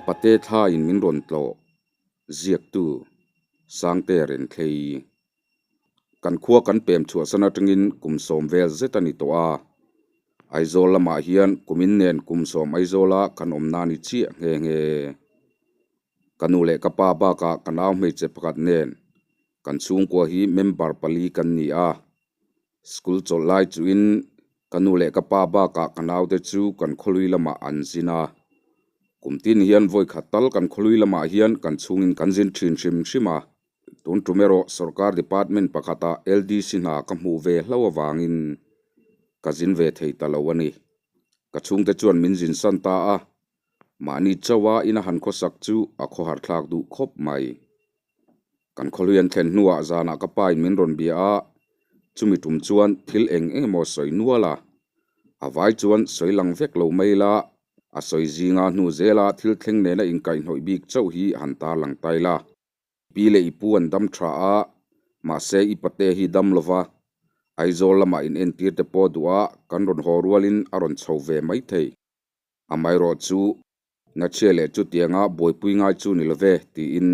pate thlain min rawn tlawh, ziaktu Sangte Renthlei. Kan khua kan pem chhuahsan atangin kum sawm vel zet a ni tawh a. Aizawl lamah hian kumin nen kum sawm Aizawla kan awm na ni chiah nghe nghe. Ka nu leh ka pa bakah ka nau hmeichhe pakhat nen kan chhungkua hi member pali kan ni a. School chawlh lai chuhin ka nu leh ka pa bakah ka naute chu kan khawlui lamah an zin a. Kum tin hian vawi khat tal kan khawlui lamah hian kan chhungin kan zin thin hrim hrim a. Tun tum erawh sorkar department pakhatah LDC hna ka hmuh ve hlauh avangin ka zin ve thei ta lo a ni. Ka chhungte chuan min zin san ta a, mahni chauha ina han khawsak chu a khawhar thlak duh khawp mai. Kan khawhlui an thlen hnuah zanah ka pain min rawn bia a, chumi tum chuan thil eng eng emaw sawi nual a, a vai chuan sawi lang vek lo mai la, a sawi zinga hnu zela thil thleng nena inkaihhnawih bik chauh hi han tarlang tai la. Pi leh i pu an dam tha a, mahse i pate hi dam lo va, Aizawl lamah in entir te pawh duh a, kan rawn haw rualin a rawn chho ve maithei. Amaherawh chu Nachhia leh chutianga buaipui ngai chu ni lo ve, tiin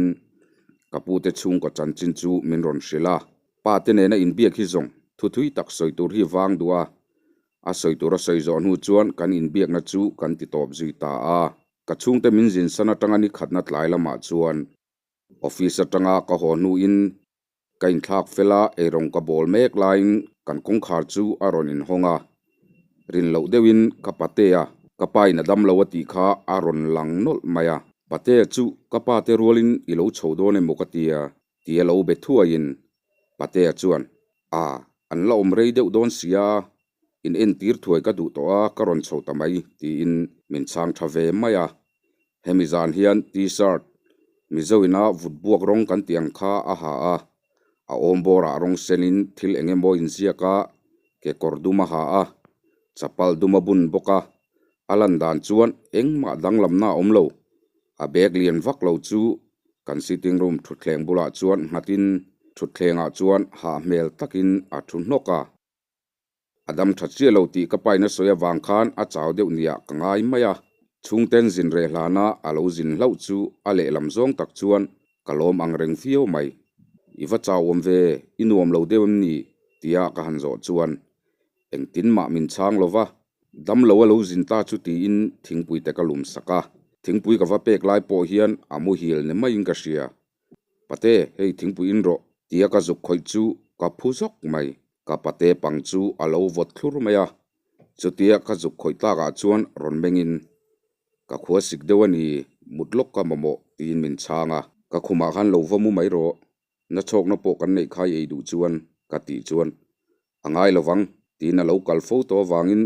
ka pute chhungkaw chanchin chu min rawn hrilh a. Pa te nena inbiak hi zawng thu thui tak sawi tur hi vang duh a, a sawi tur a sawi zawh hnu chuan kan inbiakna chu kan ti tawp zui ta a. Ka chhungte min zinsan atanga ni khatna tlai lamah chuan office atanga ka haw hnuin Ka inthlak fel a, eirawng ka bawl mek laiin kan kawngkhar chu a rawn inhawng a. Rin loh deuhin ka patea, ka pa in a dam lo a tih kha a rawn lang nawlh mai a. Patea chu ka pa te rualin i lo chho dawn emaw ka tia, tia lo be thuaiin Patea chuan, A, an la awm rei deuh dawn sia, in entir thuai ka duh tawh a, ka rawn chho ta mai, tiin min chhang tha ve mai a. Hemi zan hian T-shirt, Mizo ina vut buak rawng kan tih ang kha a ha a, a awm bawrah rawng senin thil eng emaw inziak a, kekawr dum a ha a, chapal dum a bun bawk a, a lan dan chuan engmah danglamna a awm lo. A bag lian vak lo chu kan sitting room thutthleng bulah chuan nghatin thutthlengah chuan hah hmel takin a thu hnawk a. A dam tha chiah lo tih ka paina sawi avang khan a chau deuh niah ka ngai mai a. Chhungten zin reh hlana a lo zin hlauh chu a lehlam zawng tak chuan ka lawm ang reng viau mai. I va chau awm ve, i nuam lo deuh em ni? tia ka han zawh chuan engtin mah min chhang lo va, dam lo a lo zin ta chu tiin thingpui te ka lum sak a. Thingpui ka va pek lai pawh hian a muhil ni maiin ka hria. Pate, hei thingpui in rawh, tia ka zuk khawih chu ka phu zawk mai. Ka pate pang chu a lo vawt thlur mai a, chutia ka zuk khawih tlakah chuan rawn mengin, Ka khua sik deuh a ni, mut lawk ka mamawh, tiin min chhang a. Ka khumah khan lo va mu mai rawh, na chhawkna pawh kan neih khai ei duh chuan, ka tih chuan, A ngai lo vang, tiin a lo kal fo tawh avangin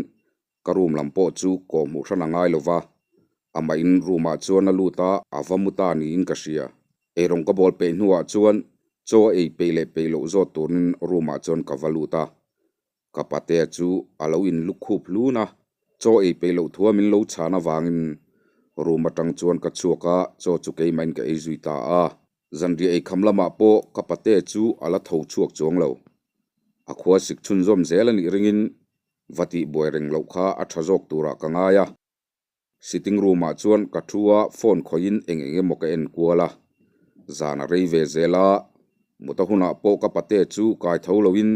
Ka room lam pawh chu kawh hmuh hran a ngai lo va, amah in room ah chuan a lut a, a va mu ta niin ka hria. Eirawng ka bawl peih hnuah chuan chaw a ei peih leh peih loh zawt turin room ah chuan ka va lut a. Ka patea chu a lo in lu khup hlun a, chaw ei peih loh thua min lo chhan avangin room atang chuan ka chhuak a, chaw chu keimahin ka ei zui ta a. Zanriah eikham lamah pawh ka patea chu a la tho chhuak chuang lo. A khua sik chhunzawm zel a nih ringin Va tih buai reng loh kha a tha zawk turah ka ngai a. Sitting room ah chuan ka thu a, phone khawihin eng eng emaw ka en kual a. Zan a rei ve zel a, mut a hunah pawh ka pate chu kai tho loin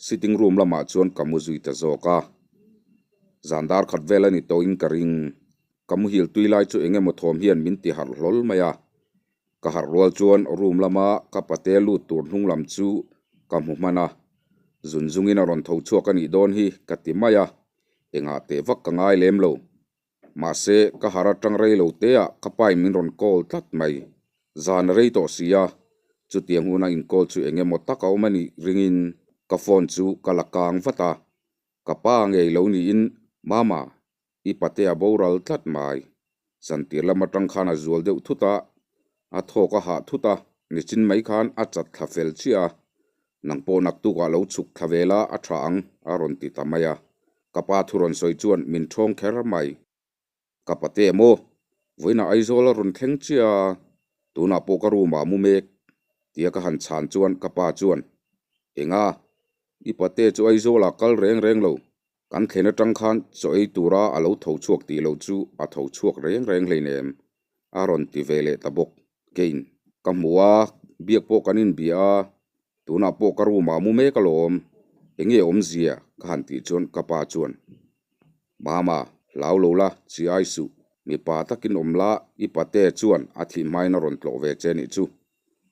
sitting room lamah chuan ka mu zui ta zawk a. Zan dar khat vel a ni tawhin ka ring. Ka muhil tui lai chu eng emaw thawm hian min ti harh hlawl mai a. Ka harh rual chuan room lama ka pate lut tur hnung lam chu ka hmu hman a, zun zungin a rawn tho chhuak a nih dawn hi ka ti mai a, engah teh vak ka ngai lem lo. Mahse, ka harh atang rei lo te ah ka pain min rawn call tlat mai. Zan a rei tawh si a, chutiang huna in call chu eng emaw tak a awm a nih ringin ka phone chu ka la kang vat a, ka pa ngei lo niin, Mama, I pate a boral tlat mai. Zantir lam atang khan a zual deuh thut a, a thawk a hah thut a, nichin mai khan a chat thla fel chiah a, nang pawh naktukah lo chhuk thla ve la a tha ang, a rawn ti ta mai a. Ka pa thu rawn sawi chuan min thawng kher mai. Ka pate maw? Vawiinah Aizawl a rawn thleng chiah a, tunah pawh ka room ah mu mek, tia ka han chhan chuan ka pa chuan, Enga? I pate chu Aizawl ah kal reng reng lo, Kan thlen atang khan chaw ei tura a lo tho chhuak tih loh chu a tho chhuak reng reng hleinem. A rawn ti ve leh ta bawk. Keiin ka hmu a, biak pawh kan inbia a, tunah pawh ka room ah mu mek alawm. Enge awmzia? Ka han tih chuan ka pa chuan, Mama, hlau lo la, chi ai suh. Mipa takin awm la, i pate chuan a thih hmain a rawn tlawh ve che nih chu.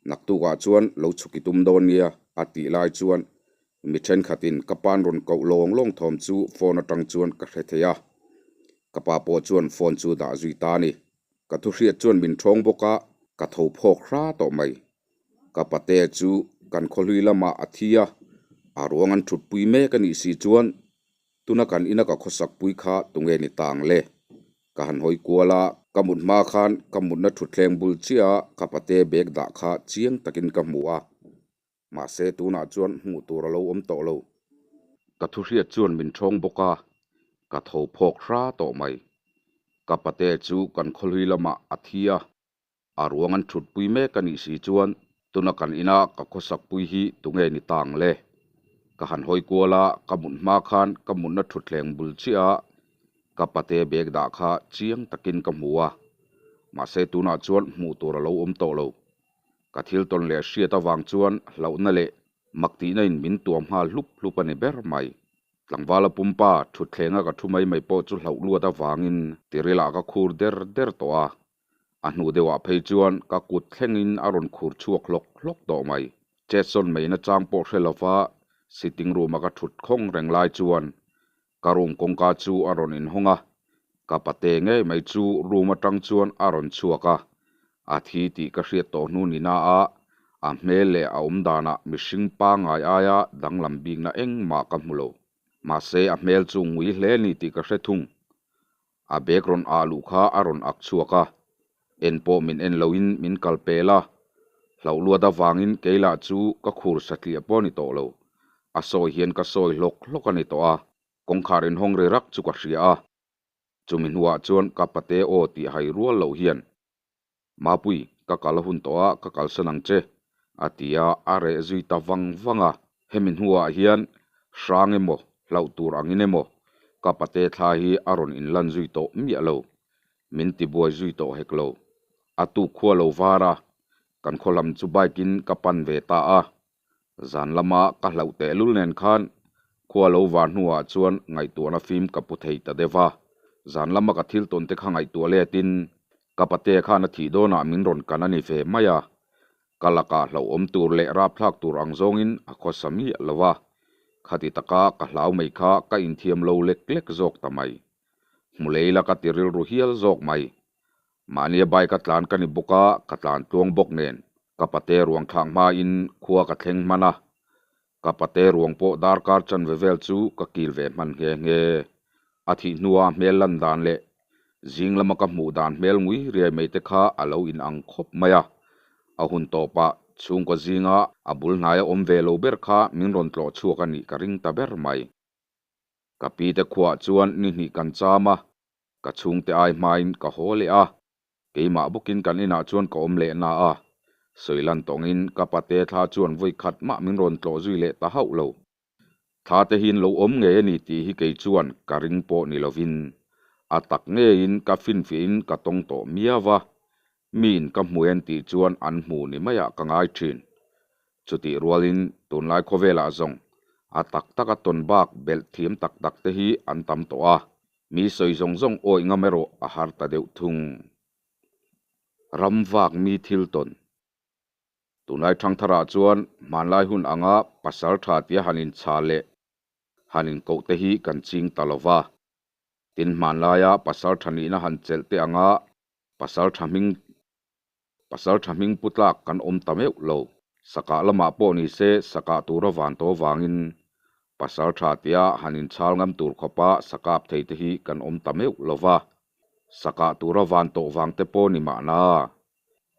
Naktukah chuan lo chhuk i tum dawn nia, a tih lai chuan Mi thenkhatin ka pa'n rawn koh lawng lawng thawm chu phone atang chuan ka hre thei a, ka pa pawh chuan phone chu dah zui ta a ni. Ka thu hriat chuan min thawng bawk a, ka tho phawk hra tawh mai. Ka pate chu kan khawhlui lamah a thi a, a ruang an thutpui mek a nih si chuan tuna kan ina ka khawsak pui kha tunge ni ta ang le? Ka han hawi kual a, ka mut hma khan ka mutna thutthleng bul chiah a ka pate bag dah kha chiang takin ka hmu a. Mahse tunah chuan hmuh tur a lo awm tawh lo. Ka thu hriat chuan min thawng bawk a, ka tho phawk hra tawh mai. Ka pate chu kan khawhlui lamah a thi a, a ruang an thutpui mek a nih si chuan tuna kan ina ka khawsakpui hi tunge ni ta ang le? Ka han hawi kual a, ka mut hma khan ka mutna thutthleng bul chiah a, ka pate bag dah kha chiang takin ka hmu a, mahse tunah chuan hmuh tur a lo awm tawh lo. Ka thil tawn leh hriat avang chuan hlauhna leh mak tihna in min tuam nghal hlup hlup a ni ber mai. Tlangvala pumpa thutthleng a ka thu mai mai pawh chu hlauh luat avangin tirilah ka khur der der tawh a, a hnu deuhah phei chuan ka kut thlengin a rawn khur chhuak hlawk hlawk tawh mai. Chetsawn mai nachang pawh hre lova sitting room a ka thut khawng reng lai chuan Ka room kawngka chu a rawn inhawng a, ka pate ngei mai chu room atang chuan a rawn chhuak a, a thi tih ka hriat tawh hnu ni na a, a hmel leh a awm danah mihring pangngai aia danglam bikna engmah ka hmu lo. Mahse a hmel chu ngui hle ni tih ka hre thung. A bag rawn ah luh kha a rawn ak chhuak a, en pawh min en loin min kal pel a, hlauh luat avangin kei lah chu ka khur satliah pawh a ni tawh lo, a sawi hian ka sawi hlawk hlawk a ni tawh a, kawngkhar inhawng ri rak chu ka hria a, chumi hnuah chuan ka pate aw tih hai rual loh hian. Mapui, ka kal a hun tawh a, ka kalsan ang che, a ti a, a reh zui ta vang vang a. Hemi hnuah hian hrang emaw, hlauh tur angin emaw, ka pate thla hi a rawn inlan zui tawh miah lo, min tibuai zui tawh hek lo. A tuk khua lo var a, kan khaw lam chu bike in ka pan ve ta a. Zan lama ka hlauh tehlul nen khan khua lo var hnuah chuan ngaihtuahna fim ka pu thei ta deuh a. Zan lama ka thil tawn te kha ngaihtuah letin ka pate khan a thih dawnah min rawn kan a ni ve mai a. Ka lakah hlauhawm tur leh rapthlak tur ang zawngin a khawsa miah lo a. Khati taka ka hlau mai kha ka inthiam lo lek lek zawk ta mai. Hmu lei la ka ti rilru hial zawk mai. Mahnia bike a tlan ka ni bawk a, ka tlan tluang bawk nen ka pate ruang thlak hmain khua ka thleng hman a. Ka pate ruang pawh darkar chanve vel chu ka kil ve hman nghe nghe. A thih hnua hmel lan dan leh zing lama ka hmuh dan hmel ngui riai mai te kha a lo inang khawp mai a. A hun tawpah chhungkaw zinga a bul hnaia awm ve lo ber kha min rawn tlawh chhuak a nih ka ring ta ber mai. Ka pi te khuaah chuan ni hnih kan cham a, ka chhungte ai hmain ka haw leh a, keimah bawkin kan inah chuan ka awm leh na a, sawilan tawngin ka pate thla chuan vawi khat mah min rawn tlawh zui leh ta hauh lo. Thla te hian lo awm ngei a ni tih hi kei chuan ka ring pawh ni lovin a tak ngeiin ka finfiahin ka tawng tawh miau a, miin ka hmu en tih chuan an hmu ni maiah ka ngai thin. Chutih rualin tunlai khawvelah zawng a tak taka tawn bak belh thiam tak tak te hi an tam tawh a, mi sawi zawng zawng awih ngam erawh a har ta deuh thung. Ram vak mi thil tawn. Tunlai thangtharah chuan hmanlai hun anga pasal tha tia han inchhah leh han inkoh te hi kan ching ta lo va. Tin hmanlaia pasal tha nihna han chelh te anga pasal tha hming Pasal tha hming pu tlak kan awm ta meuh lo. Sakah lamah pawh ni se sakah tura van tawh vangin pasal tha tia han inchhal ngam tur khawpa sakap thei te hi kan awm ta meuh lo va. Sakah tura van tawh vang te pawh ni mahna.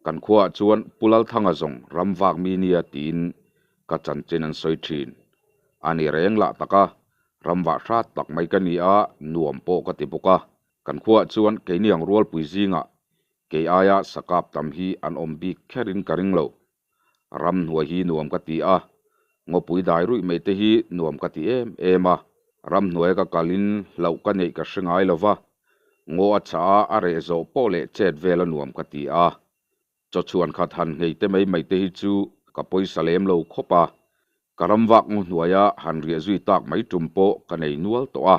Kan khuaah chuan Pu Lalthanga zawng ram vak mi nia tiin ka chanchin an sawi thin. A ni reng lah taka ram vah hrat tak mai ka ni a, nuam pawh ka ti bawk a. Kan khuaah chuan keini ang rualpui zingah Kei aia sakap tam hi an awm bik kherin ka ring lo. Ramhnuai hi nuam ka ti a, ngawpui dai ruih mai te hi nuam ka ti em em a. Ramhnuaia ka kalin hlauh ka neih ka hre ngai lo va, Ngaw a chah a, a reh zawh pawh leh chet vel a nuam ka ti a. Chaw chhuan khat han nghei te mai mai te hi chu ka pawisa lem lo khawp a, ka ram vak ngaw hnuaia han riah zui tak mai tum pawh ka nei nual tawh a.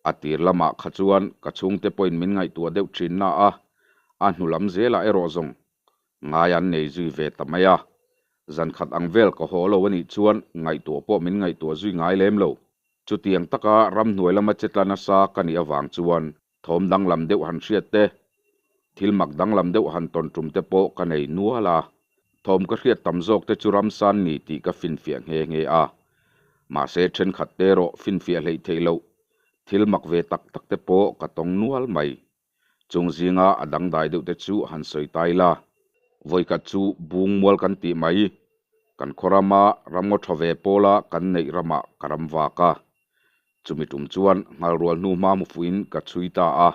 A tir lamah kha chuan ka chhungte pawhin min ngaihtuah deuh thin na a, a hnu lam zelah erawh zawng ngai an nei zui ve ta mai a. Zan khat ang vel ka haw lo a nih chuan ngaihtuah pawh min ngaihtuah zui ngai lem lo. Chutiang taka ramhnuai lama che tla nasa ka nih avang chuan thawm danglam deuh han hriat te, thil mak danglam deuh han tawn tum te pawh ka nei nual a. Thawm ka hriat tam zawk te chu ramsan ni tih ka finfiah nghe nghe a. Mahse thenkhat te erawh finfiah hleih theih loh thil mak ve tak tak te pawh ka tawng nual mai. Chung zinga a dangdai deuh te chu han sawi ta ila. Vawikhat chu bung mual kan tih mai. Kan khaw rama ramngaw tha ve pawla kan neih ramah ka ram vak a. Chumi tum chuan nghalrual hnu hma hmufuin ka chhui ta a.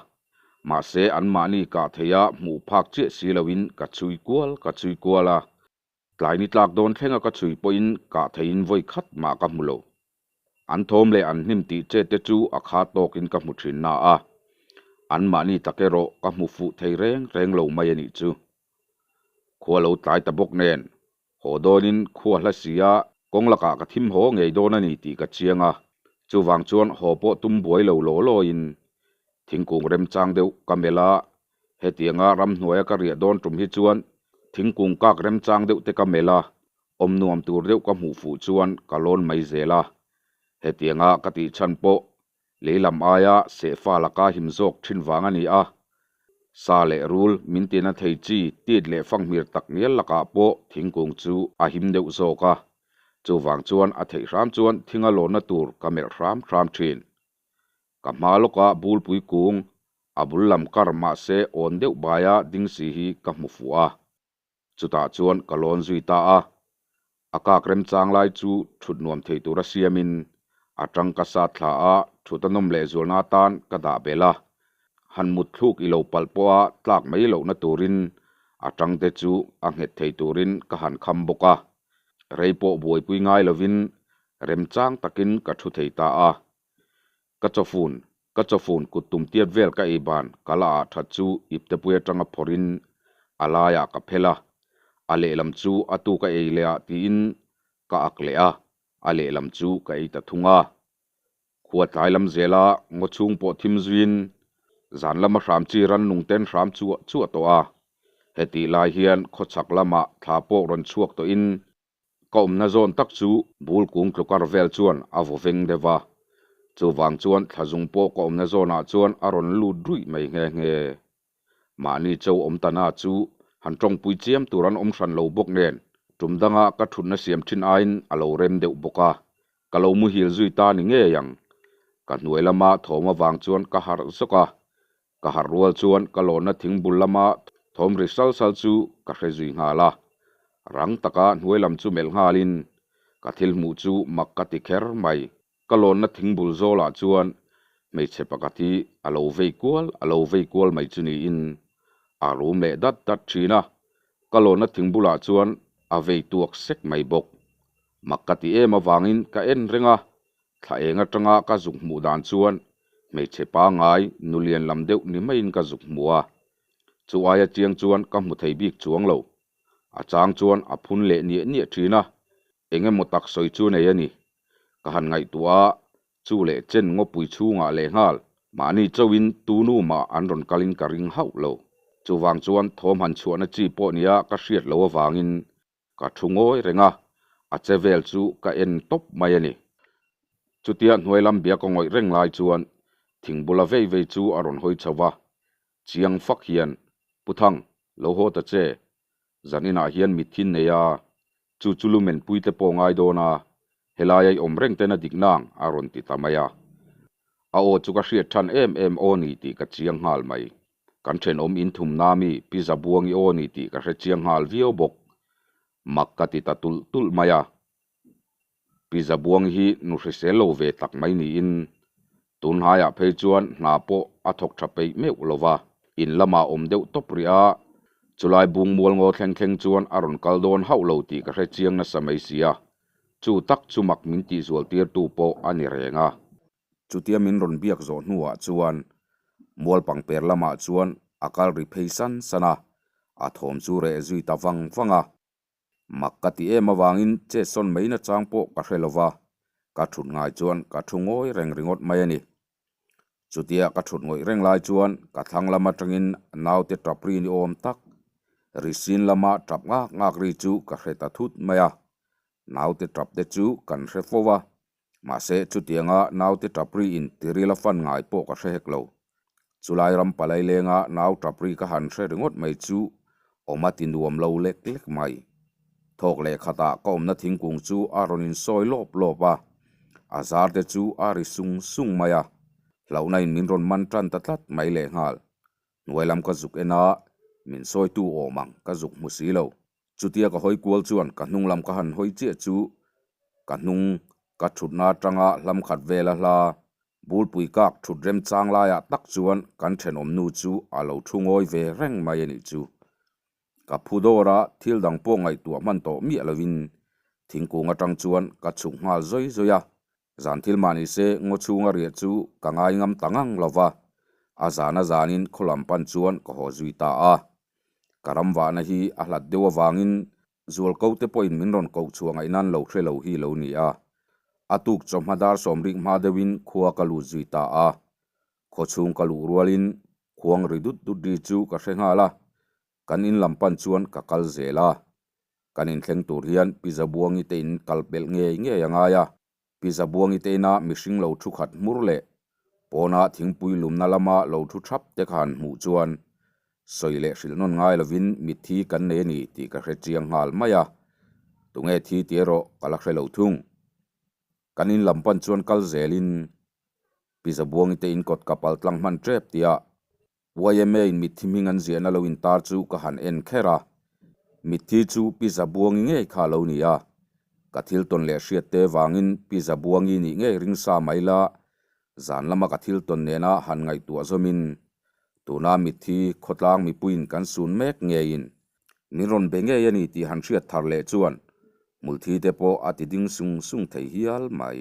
Mahse anmahni kah theia hmuh phak chiah si loin ka chhui kual ka chhui kual a. Tlai ni tlak dawn thlenga ka chhui pawhin kah theiin vawi khat mah ka hmu lo. An thawm leh an hnim tih che te chu a kha tawkin ka hmu thin na a, anmahni tak erawh ka hmu fuh thei reng reng lo mai a nih chu. Khua lo tlai ta bawk nen, haw dawnin khua hla si a, kawng lakah ka thim haw ngei dawn a ni tih ka chiang a, chuvang chuan haw pawh tum buai lo law lawin thingkung remchang deuh ka melh a, Hetianga ramhnuaia ka riah dawn tum hi chuan thingkung kak remchang deuh te ka melh a, awm nuam tur deuh ka hmuh fuh chuan ka lawn mai zel a. Hetianga ka tih chhan pawh lei lam aia sehfa laka him zawk thin vang a ni a. Sa leh rul min tina thei chi tit leh fanghmir tak ngial lakah pawh thingkung chu a him deuh zawk a. Chuvang chuan a theih hram chuan thinga lawnna tur ka melh hram hram thin. Ka hma lawka bulpui kung a bul lam kar mahse awn deuh baia ding si hi ka hmu fuh a, chutah chuan ka lawn zui ta a. A kak remchang lai chu thut nuam thei tura siamin a tangka sat thla a, thut a nawm lehzualna atan ka dah belh a. Han mut thluk i lo palh pawha tlak mai lohna turin a tangte chu a nghet thei turin ka han kham bawk a. Rei pawh buaipui ngai lovin remchang takin ka thu thei ta a. Ka chawfun, ka chawfun kut tum tiat vel ka ei ban ka la ah that chu iptepui atanga phawrhin a laiah ka phel a, a lehlam chu a tu ka ei leh ah tiin ka ak leh a, a lehlam chu ka ei ta thung a. Khua tlai lam zela ngaw chhung pawh thim zuiin zan lama hram chi rannung ten hram chuah chuah tawh a. Hetih lai hian khawchhak lamah thla pawh rawn chhuak tawhin Ka awmna zawn tak chu bul kung tlukar vel chuan a vaw veng deuh va, chuvang chuan thlazung pawh ka awmna zawnah chuan a rawn lut ruih mai nghe nghe. Mahni cho awm ta na chu han tawngpui chiam tur an awm hran lo bawk nen, tum danga ka thutna siam thin aiin a lo rem deuh bawk a, ka lo muhil zui ta ni ngei ang. Ka hnuai lama thawm avang chuan ka harh zawk a, Ka harh rual chuan ka lawnna thing bul lama thawm ri sal sal chu ka hre zui nghal a. Rang taka hnuai lam chu melh nghalin ka thil hmuh chu mak ka ti kher mai. Ka lawnna thing bul zawlah chuan hmeichhe pakhat hi a lo vei kual a lo vei kual mai chu niin a rum leh dat dat thin a. Ka lawnna thing bulah chuan a vei tuak sek mai bawk. Mak ka ti em avangin ka en reng a, Thla eng atanga ka zuk hmuh dan chuan hmeichhe pangngai nu lian lam deuh ni maiin ka zuk hmu a, chu aia chiang chuan ka hmu thei bik chuang lo. A chang chuan a phun leh niah niah thin a, eng emaw tak sawi chu nei a ni. Ka han ngaihtuah a, chu leh chen ngawpui chhungah lehnghal mahni chauhin tu nu mah an rawn kalin ka ring hauh lo. Chuvang chuan thawm han chhuahna chi pawh nia ka hriat loh avangin Ka thu ngawi reng a, a che vel chu ka en tawp mai a ni. Chutia hnuai lam bia ka ngawih reng lai chuan thing bula vei vei chu a rawn hawi chho va, chiang fak hian, Pu Thang, lo haw ta che, zan inah hian mitthi nei a, chu chu lumen pui te pawh ngai dawn a, helai a i awm reng ten a dik nang a rawn ti ta mai a. A aw chu ka hriat than em em aw ni tih ka chiang nghal mai. Kan thenawm in thumna mi Pi Zabuangi aw ni tih ka hre chiang nghal viau bawk. Mak ka ti ta tulh tulh mai a. Pi Zabuangi hi nu hrisel lo ve tak mai niin tunhnaiah phei chuan hna pawh a thawk tha peih meuh lo va. In lamah awm deuh tawp rih a, chulai bung mual ngaw thleng thleng chuan a rawn kal dawn hauh lo tih ka hre chiang nasa mai sia. Chu tak chu mak min tihzual tirtu pawh a ni reng a. Chutia min rawn biak zawh hnuah chuan Mual pangper lamah chuan a kal ri phei san san a, a thawm chu reh zui ta vang vang a. Mak ka ti em avangin chet sawn mai nachang pawh ka hre lo va, ka thut ngai chuan ka thu ngawi reng ringawt mai a ni. Chutia ka thut ngawih reng lai chuan ka thlang lam atangin naute tap ri ni awm tak, ri sin lama tap ngak ngak ri chu ka hre ta thut mai a. Naute tap te chu kan hre fo va, mahse chutianga naute tap ri in tiril a fan ngai pawh ka hre hek lo. Chulai ram palai lenga nau tap ri ka han hre ringawt mai chu awm a ti nuam lo lek lek mai. Thawk leh khatah ka awmna thingkung chu a rawn insawi lawp lawp a, a zar te chu a ri sung sung mai a, hlauhna in min rawn man tan ta tlat mai lehnghal. Hnuai lam ka zuk en a, min sawitu awm ang ka zuk hmu si lo. Chutia ka hawi kual chuan ka hnung lam ka han hawi chiah chu ka hnung ka thutna atanga hlam khat vela hla Bulpui kak thut remchang laiah tak chuan kan thenawm nu chu a lo thu ngawi ve reng mai a nih chu. Ka phu dawr a, thil dang pawh ngaihtuah hman tawh miah lovin thingkung atang chuan ka chhuk nghal zawi zawi a, zan thil mah ni se ngaw chhunga riah chu ka ngai ngam ta ngang lo va, a zan a zanin khaw lam pan chuan ka haw zui ta a. Ka ram vahna hi a hlat deuh avangin Zualko te pawhin min rawn koh chhuah ngaih nan lo hre lo hi lo ni a. A tuk chawhma dar sawmrik hma deuhin khua ka lut zui ta a. Khaw chhung ka luh rualin khuang ri dut dut ri chu ka hre nghal a, kan in lam pan chuan ka kal zel a. Kan inthleng tur hian Pi Zabuangi te in kal pelh ngei ngei a ngai a. Pi Zabuangi te ina mihring lo thu khat hmur leh pawna thingpui lumna lama lo thu thap te kha han hmuh chuan sawi leh hrilh nawn ngai lovin mitthi kan nei a ni tih ka hre chiang nghal mai a, tunge thi tih erawh ka la hre lo thung. Kan in lam pan chuan kal zelin Pi Zabuangi te in kawt ka pal tlang hman tep tia YMA in mitthi hming an ziahna lo intar chu ka han en kher a, mitthi chu Pi Zabuangi ngei kha a lo ni a, ka thil tawn leh hriat te vangin Pi Zabuangi nih ngei ring sa mai la, zan lama ka thil tawn nena han ngaihtuah zawmin tuna mitthi khawtlang mipuiin kan sun mek ngeiin min rawn be ngei a ni tih han hriat thar leh chuan hmulthi te pawh a ti ding sung sung thei hial mai.